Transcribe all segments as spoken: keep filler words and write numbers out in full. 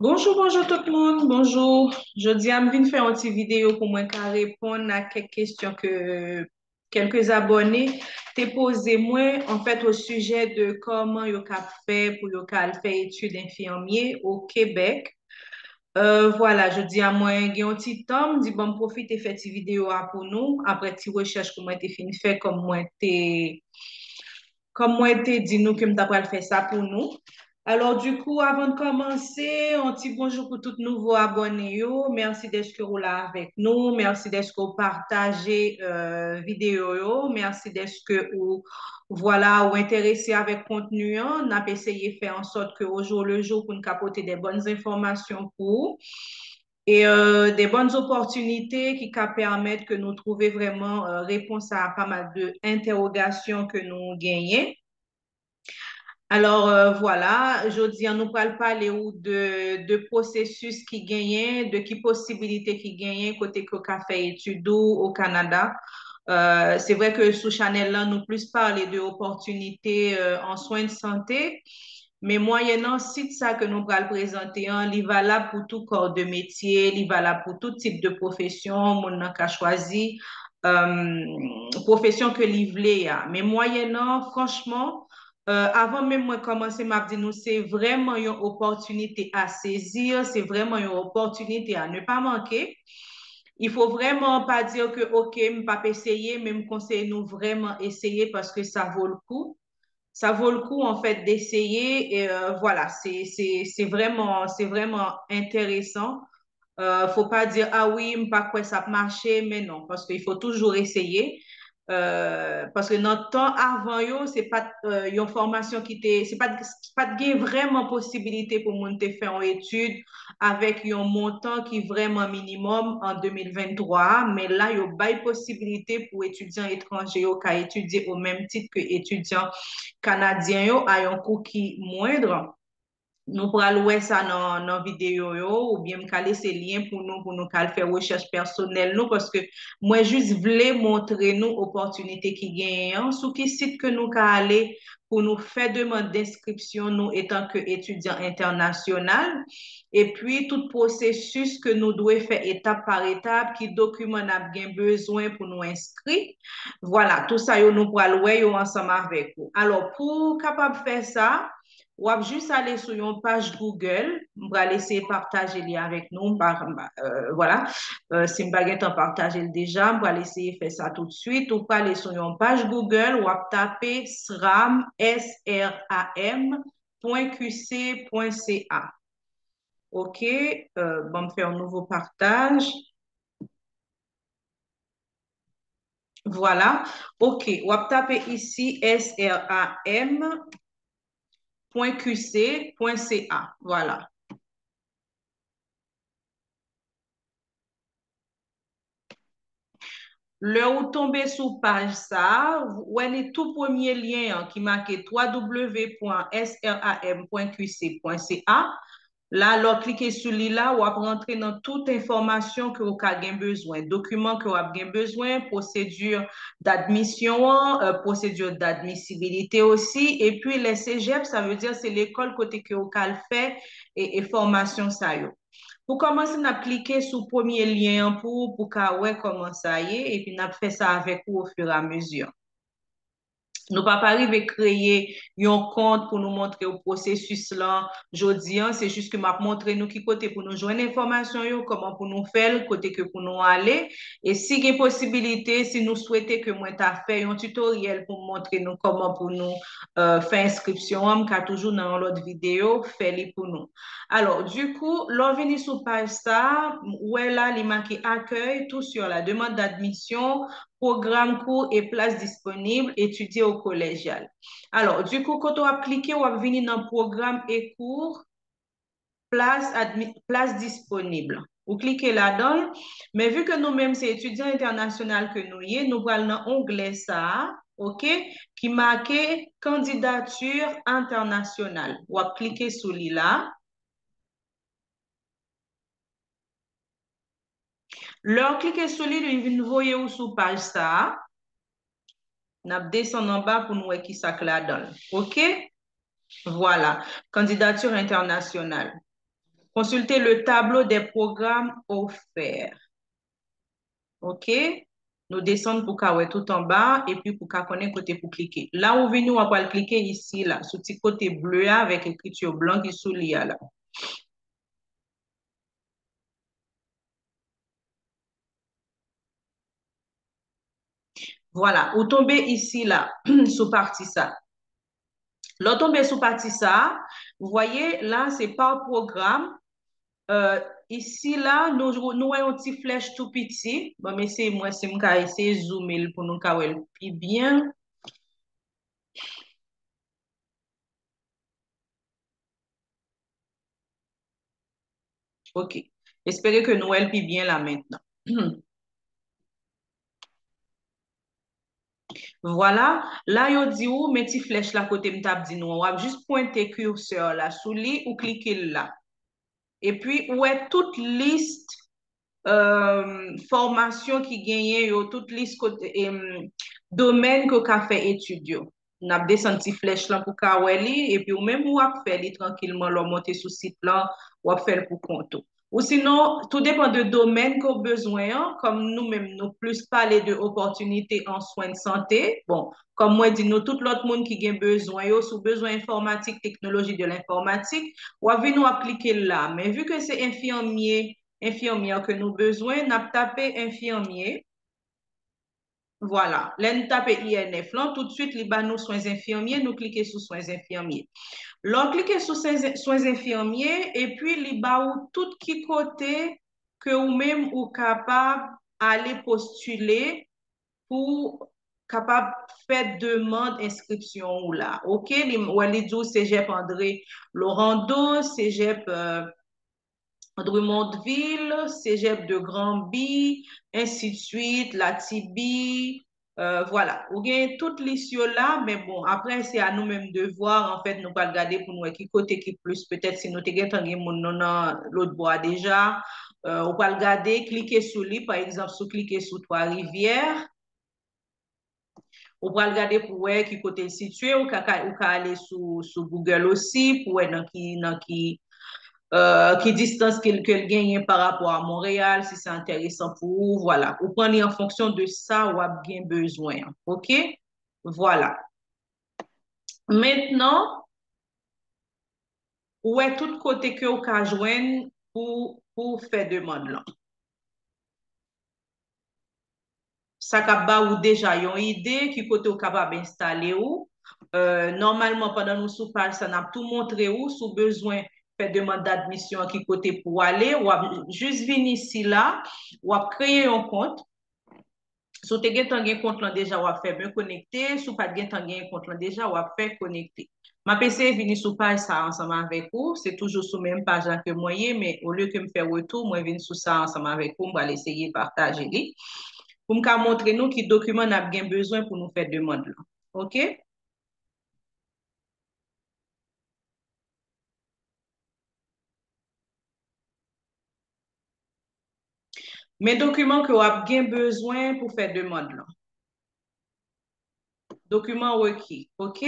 Bonjou, bonjou tout moun, bonjou. Jodi a, m vin fè yon ti videyo pou mwen ka reponn a kèk kesyon ke kèlke abòne te poze mwen, an fèt, o sijè de kòman yo ka fè pou yo ka al fè etid enfimye o Kebèk. Euh, vwala, jodi a mwen gen yon ti tan, m di, bon, m pwofite fè ti videyo a pou nou, apre ti rechèch ke mwen te fin fè, kòm mwen te, kòm mwen te di nou ke m ta pral fè sa pou nou. Alò, dikou, avan de kòmanse, yon ti bonjou pou tout nouvo abòne yo. Mèsi dèske ou la avèk nou. Mèsi dèske ou pataje, euh, videyo yo. Mèsi dèske ou, vwala, ou enterese avèk kontni an. N ap eseye fè an sòt ke au jour le jour pou n ka pote de bòn enfòmasyon pou ou. E, euh, de bòn opòtinite ki ka pèmèt ke nou twouve vrèman, euh, repons a pa mal de entèwogasyon ke nou genyen. Alò, euh, vwala, jodi a nou pral pale ou de, de pwosesis ki genyen, de ki posibilite ki genyen kote ke w ka fè etid ou o Kanada. Euh, se vre ke sou chanèl lan, nou plis pale de opòtinite, euh, an swen de sante, men mwayennan sit sa ke nou pral prezante an, li valab pou tout kò de metye, li valab pou tout tip de pwofesyon, moun nan ka chwazi, euh, pwofesyon ke li vle a. Men mwayennan, franchman, euh, avan menm mwen kòmanse, m ap di nou, se vrèman yon opòtinite a sezi, se vrèman yon opòtinite a ne pa manke. Il faut vraiment pas dire que, ok, m p ap eseye, men m konseye nou vrèman eseye paske sa vo le coup. Sa vo le coup, an fèt, deseye. E, euh, vwala, se, se, se vrèman, se vrèman enteresan. Euh, faut pas dire, ah wi, m pa kwè sa ap mache, men non, paske il faut toujours essayer. Euh, paske nan tan avan yo, se pa t, euh, yon fòmasyon ki te, se pa t, pa t gen vrèman posibilite pou moun te fè yon etid avèk yon montan ki vrèman minimòm an de mil venntwa a, men la, yo bay posibilite pou etidyan etranje yo ka etidye o menm tit ke etidyan kanadyen yo a yon kou ki mwendr. Nou pral wè sa nan, nan videyo yo, oubyen m ka lese lyen pou nou, pou nou ka al fè rechèch pèsonèl nou, paske mwen jis vle montre nou opòtinite ki genyen an, sou ki sit ke nou ka ale pou nou fè demann enskripsyon nou etanke etidyan entènasyonal, epi tout pwosesis ke nou dwe fè etap pa etap, ki dokiman n ap gen bezwen pou nou enskri. Vwala, tout sa yo nou pral wè yo ansanm avèk ou. Alò, pou w kapab fè sa, w ap jis ale sou yon paj Google. M pral eseye pataje li avèk nou. M pa, m pa, euh, vwala. Euh, si m pa gentan pataje l deja, m pral eseye fè sa toutswit. Ou prale sou yon paj Google, w ap tape sram, S R A M, pwen Q C pwen C A. Ok, euh, ban m fè yon nouvo pataj. Vwala. Ok, w ap tape isi S R A M pwen Q C pwen C A. Vwala. Lè ou tonbe sou paj sa a, w wè ni tou premye lyen an ki make twa W pwen S R A M pwen Q C pwen C A. La, lè w klike sou li la, w ap rantre nan tout enfòmasyon ke w ka gen bezwen, dokiman ke w ap gen bezwen, pwosedi dadmisyon an, euh, pwosedi dadmisibilite osi, epi lè sejèp, sa vle di se lekòl kote ke w ka al fè e, e fòmasyon sa yo. Pou kòmanse, n ap klike sou premye lyen an pou, pou ka wè kòman sa ye, epi n ap fè sa avèk ou ofiramezi. Nou pa pa rive kreye yon kont pou nou montre w pwosesis lan jodi an, se jis ke m ap montre nou ki kote pou nou jwenn enfòmasyon yo, kòman pou nou fè l, kote ke pou nou ale. E si gen posibilite, si nou swete ke mwen ta fè yon titoryèl pou m montre nou kòman pou nou, euh, fè enskripsyon an, m ka toujou nan yon lòt videyo fè li pou nou. Alò, dikou, lè w vini sou paj sa a, ou wè la, li make accueil, tout sur la demande d'admission, pwogram kou e plas disponib, etidye o kolejyal. Alò, dikou, kote w ap klike, w ap vini nan pwogram e kou, plas admi-, plas disponib. Ou klike ladan l, men vi ke nou menm se etidyan entènasyonal ke nou ye, nou pral nan onglè sa a, ok, ki make candidature internationale. W ap klike sou li la. Lè w klike sou li, li vin voye w sou paj sa a. N ap desann anba pou n wè ki sa k ladan l. Ok? Vwala. Candidature internationale. Consultez le tableau des programmes offerts. Ok? Nou desann pou ka wè tout anba, epi pou ka konnen kote pou klike. La ou vini, w ap al klike isi la, sou ti kote ble a avèk ekriti blan ki sou li a la. Vwala, ou tonbe isi la, sou pati sa. Lè w tonbe sou pati sa, vous voyez, la, se pa pwogram. Euh, isi la, nou, nou wè yon ti flèch tou piti. Bon, m eseye, mwen, si m ka eseye zoome l pou nou ka wè l pi byen. Ok. Espere ke nou wè l pi byen la mentnan. Vwala, la yo di ou, men ti flèch la kote m t ap di nou an. W ap jis pwente curseur la sou li, ou klike l la. Epi, ou wè tout lis, euh, fòmasyon ki genyen yo, tout lis kote, em, domèn ke w ka fè etid yo. N ap desann ti flèch lan pou ka wè li, epi ou menm ou ap fè li trankilman lè w monte sou sit lan, w ap fè l pou kont ou. Ou sinon, tou depan de domèn ke w bezwen an, kòm nou menm nou plis pale de opòtinite an swen de sante, bon, kòm mwen di nou, tout lòt moun ki gen bezwen yo, si w bezwen enfòmatik, teknoloji de lenfòmatik, w ap vin, w ap klike la. Men vi ke se enfimye, enfimyè ke nou bezwen, n ap tape enfimye. Vwala. Lè n tape I N F lan, toutswit li ba nou swen enfimye, nou klike sou swen enfimye. Lè w klike sou swen, swen enfimye, epi li ba ou tout ki kote ke ou menm ou kapab ale postile pou kapab fè demann enskripsyon ou la. Ok, li, wè, li di w Cégep André Laurando, Cégep, euh, Drummondville, Cégep de Granby, ensidswit, Latibi, euh, vwala. Ou gen tout lis yo la, men bon, aprè, se a nou menm devwa, anfèt, nou pral gade pou nou wè ki kote ki plis, petèt si nou te gentan gen moun nou nan lòt bò a deja, euh, ou pral gade, klike sou li, pa egzanp, si w klike sou Twa Rivyè, ou pral gade pou wè ki kote l sitiye, ou ka, ka, ou ka ale sou, sou Google osi pou wè nan ki, nan ki, euh, ki distans ke l, ke l genyen pa rapò a Monreyal, si se enteresan pou ou, vwala. Ou pran li an fonksyon de sa w ap gen bezwen an, ok? Vwala. Mentnan, ou wè tout kote ke w ka jwenn pou, pou fè demann lan. Sa k ap ba ou deja yon ide ki kote ou kapab enstale ou. Euh, nòmalman, pandan nou sou paj sa, n ap tou montre ou, si w bezwen fè demann dadmisyon an, ki kote pou w ale, w ap jis vin isi la, w ap kreye yon kont. Si w te gentan gen kont lan deja, w ap fè Me connecter. Si w pa t gentan gen kont lan deja, w ap fè connecter. M ap eseye vini sou paj sa a ansanm avèk ou. Se toujou sou menm paj la ke mwen ye, men olye ke m fè retou, mwen vin sou sa a ansanm avèk ou. M pral eseye pataje li pou m ka montre nou ki dokiman n ap gen bezwen pou nou fè demann lan. Ok? Men dokiman ke w ap gen bezwen pou fè demann lan. Document requis, ok?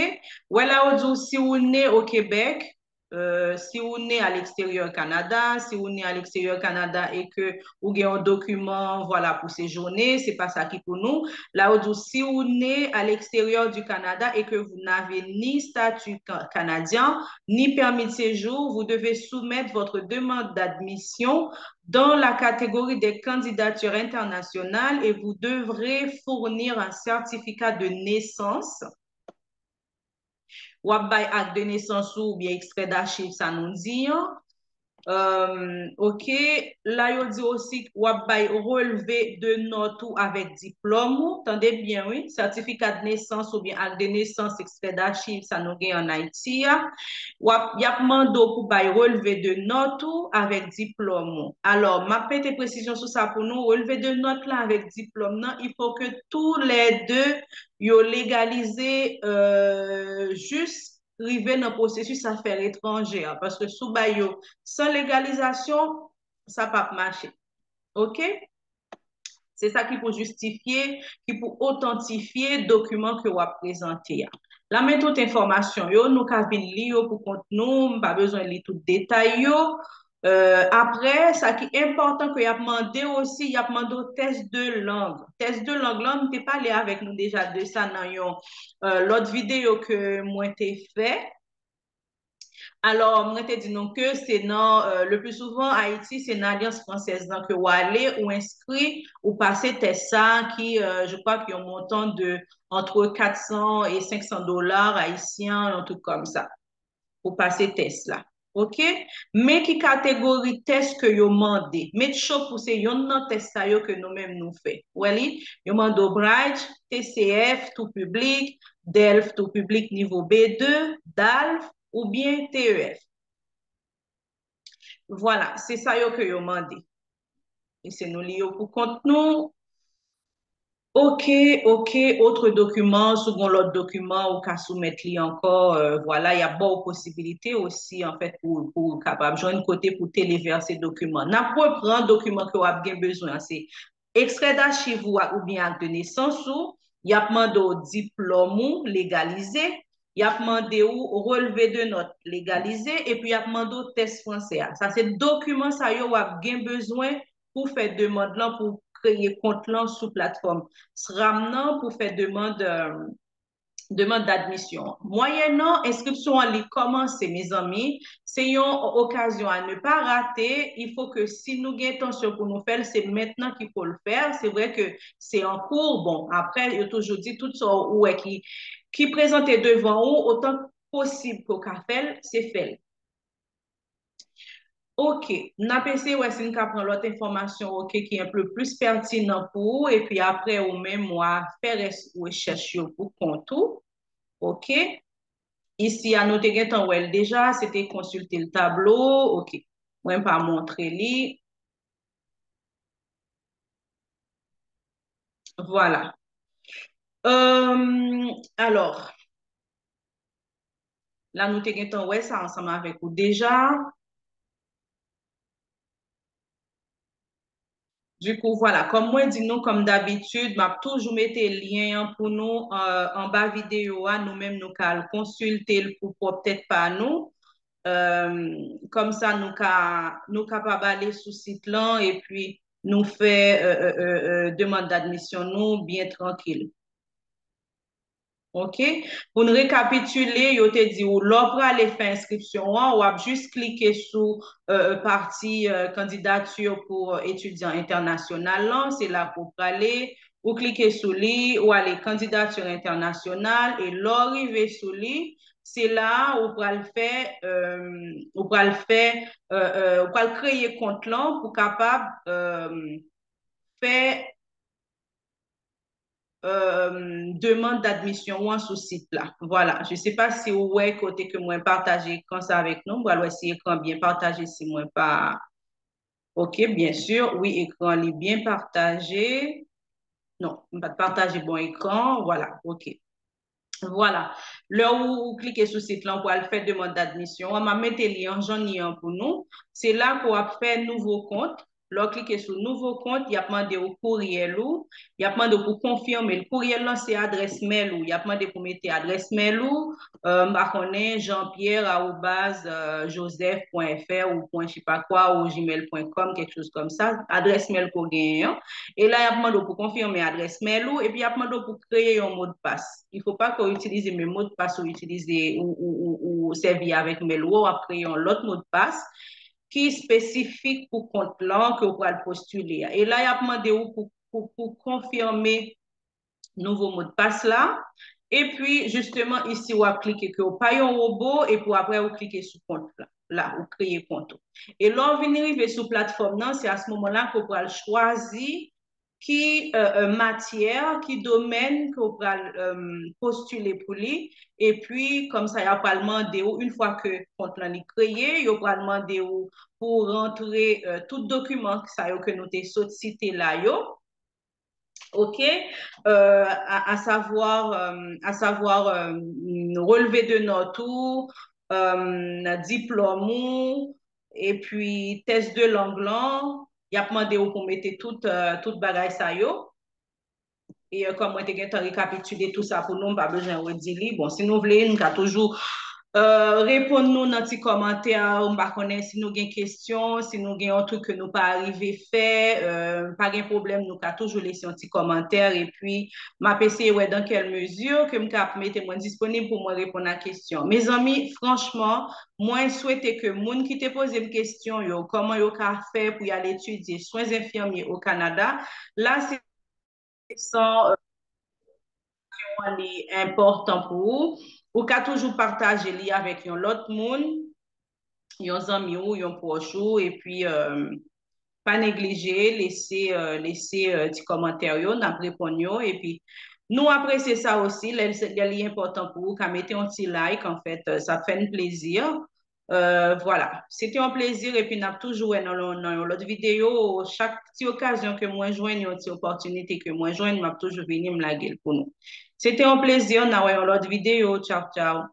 Wè la yo di w si ou ne au Québec, euh, si ou ne à l'extérieur Canada, si ou ne à l'extérieur Canada e ke ou gen yon dokiman, vwala, pou sejounen, se pa sa ki pou nou. La yo di w si ou ne à l'extérieur du Canada et que vous n'avez ni statut ca-, canadien, ni permis de séjour, vous devez soumettre votre demande d'admission dans la catégorie des candidatures internationales et vous devrez fournir un certificat de naissance. W ap bay ak de nesans ou oubyen ekstrè dachiv sa nou di an. Euh, ok, la yo di osi w ap bay relve de nòt ou avèk diplòm ou. Tande byen, wi. Sètifika de nesans oubyen ak de nesans, ekstrè dachiv sa nou gen an Ayiti a. W ap, y ap mande w pou bay relve de nòt ou avèk diplòm ou. Alò, m ap mete presizyon sou sa pou nou. Relve de nòt la avèk diplòm nan, il faut que tous les deux yo legalize, euh, jis rive nan pwosesis afè etranje a. Paske si w bay yo san legalizasyon, sa p ap mache. Ok? Se sa ki pou jistifye, ki pou otantifye dokiman ke w ap prezante a. La men tout enfòmasyon yo, nou ka vin li yo pou kont nou, m pa bezwen li tout detay yo. Euh, apre, sa ki enpòtan ke y ap mande w osi, y ap mande w tès de lang. Tès de lang lan, m te pale avèk nou deja de sa nan yon euh, lòt videyo ke mwen te fè. Alò, mwen te di nou ke se nan, euh, le plus souvent, Ayiti, se nan Alyans Fransèz lan ke w ale, ou enskri, ou pase tès sa ki, euh, je crois, ki yon montan de entre quatre cents et cinq cents dollars haïtiens, yon truc comme ça, pou pase tès la. Ok? Men ki kategori tès ke yo mande? Met cho pou se yonn nan tès sa yo ke nou menm nou fè. Ou wè li? Yo mande w Bridge, T C F, tou piblik, DELF, tou piblik nivo B de, DALF, oubyen T E F. Vwala, se sa yo ke yo mande. E se nou li yo pou kont nou. Ok, ok, autre document, si w gen lòt dokiman, ou ka soumèt li ankò, euh, vwala, y ap ba w posibilite osi, anfèt, pou, pou w kapab jwenn kote pou televèse dokiman. N ap repran dokiman ke w ap gen bezwen an, se ekstrè dachiv ou a, oubyen ak de nesans ou, y ap mande w diplòm ou legalize, y ap mande w relve de nòt legalize, epi y ap mande w tès fransè a. Sa se dokiman sa yo w ap gen bezwen pou fè demann lan, pou kreye kont lan sou platfòm SRAM nan, pou fè demann, euh, demann d'admission. Mwayennan enskripsyon an li kòmanse, mezanmi, se yon okazyon à ne pas rater. Il faut que si nou gen entansyon pou nou fè l, se mentnan qu'il faut le faire. Se vre ke se an kou. Bon, apre, yo toujou di tout sa ou wè ki, ki prezante devan ou, otan posib ke w ka fè l, se fè l. Ok, n ap eseye wè si n ka pran lòt enfòmasyon, ok, ki enpe plis pètinan pou ou, epi apre ou menm w a fè rès rechèch yo pou kont ou. Ok. Isi a, nou te gentan wè l deja, se te konsilte l tablo. Ok. Mwen pa montre li. Vwala. Euh, alò, la, nou te gentan wè sa ansanm avèk ou deja. Dikou, vwala, kòm mwen di nou, kòm dabitid, m ap toujou mete lyen an pou nou, euh, anba videyo a, nou menm nou ka al konsilte l pou pwòp tèt pa nou. Euh, kòm sa, nou ka, nou kapab ale sou sit lan epi nou fè, euh, euh, euh, euh, demann d'admisyon nou byen trankil. Ok? Pou n rekapitile, yo te di w, lè w prale fè enskripsyon an, w ap jis klike sou, euh, pati, euh, kandidati pou, euh, etidyan entènasyonal lan, se la pou w prale, ou klike sou li, ou ale kandidati entènasyonal, e lè w rive sou li, se la ou pral fè, euh, ou pral fè, euh, euh, ou pral kreye kont lan pou kapab, euh, fè euh, demann d'admisyon ou an sou sit la. Vwala, je sais pas si ou wè kote ke mwen pataje ekran sa avèk nou. Mwen pral wè si ekran byen pataje, si mwen pa. Ok, byen si. Wi, ekran li byen pataje. Non, m pa t pataje bon ekran. Vwala, ok. Vwala. Lè ou, ou klike sou sit lan, ou pral fè demann d'admisyon an. M ap mete li an jan li an pou nou. Se la ke w ap fè nouvo kont. Lè w klike sou nouvo kont, y ap mande w kouryèl ou, y ap mande w pou konfime l. Kouryèl lan se adrès mèl ou. Y ap mande pou mete adrès mèl ou, euh, m pa konnen, jean pierre arobase joseph point f r ou point je sais pas quoi ou gmail point com, quelque chose comme ça, adrès mèl ke w genyen an. E la, y ap mande w pou konfime adrès mèl ou, epi y ap mande w pou kreye yon modpas. Il faut pas que w itilize menm modpas ou itilize, ou, ou, ou, ou sèvi avèk mèl ou, w ap kreye yon lòt modpas ki espesifik pou kont lan ke w pral postile a. E la, y ap mande w pou, pou, pou konfime nouvo modpas la. Epi, jisteman, isi, w ap klike ke w pa yon wobo, epi apre, ou klike sou kont la. La, ou kreye kont ou. E lè w vin rive sou platfòm nan, se a se moman la ke w pral chwazi ki, euh, euh, matyè, ki domèn ke w pral, euh, postile pou li. Epi, kòm sa, y a pral mande w, yon fwa ke kont lan li kreye, yo pral mande w pou w rantre, euh, tout dokiman sa yo ke nou te sot site la yo. Ok? Euh, à, à savoir, euh, à savoir, euh, relevé de notes ou, euh, diplòm ou, epi tès de lang lan, y ap mande w pou mete tout, euh, tout bagay sa yo. E, euh, kòm mwen te gentan rekapitile tout sa pou nou, m pa bezwen redi li. Bon, si nou vle, nou ka toujou, euh, reponn nou nan ti kòmantè. M pa konnen si nou gen kesyon, si nou gen yon trik ke nou pa rive fè, euh, pa gen pwoblèm, nou ka toujou lese yon ti kòmantè. Epi, m ap eseye wè dans quelle mesure ke m ka ap mete mwen disponib pou mwen reponn a kesyon. Mezanmi, franchman, mwen swete ke moun ki te poze m kesyon yo, kòman yo ka fè pou y al etidye swen enfimye o Kanada, la, se san, euh, li enpòtan pou ou. Ou ka toujou pataje li avèk yon lòt moun, yon zanmi ou, yon pwòch ou, epi, euh, pa neglije lese, euh, lese, euh, ti kòmantè yo, n ap reponn yo, epi nou apresye sa osi, lè, lè li enpòtan pou ou, ka mete yon ti like, anfèt, euh, sa ap fè n plezi. Euh, vwala, se te yon plezi, epi n ap toujou wè nan, nan yon lòt videyo. Chak ti okazyon ke mwen jwenn, yon ti opòtinite ke mwen jwenn, m ap toujou vini, m lage l pou nou. Se te yon plezi, n a wè yon lòt videyo. Tchaw, tchaw.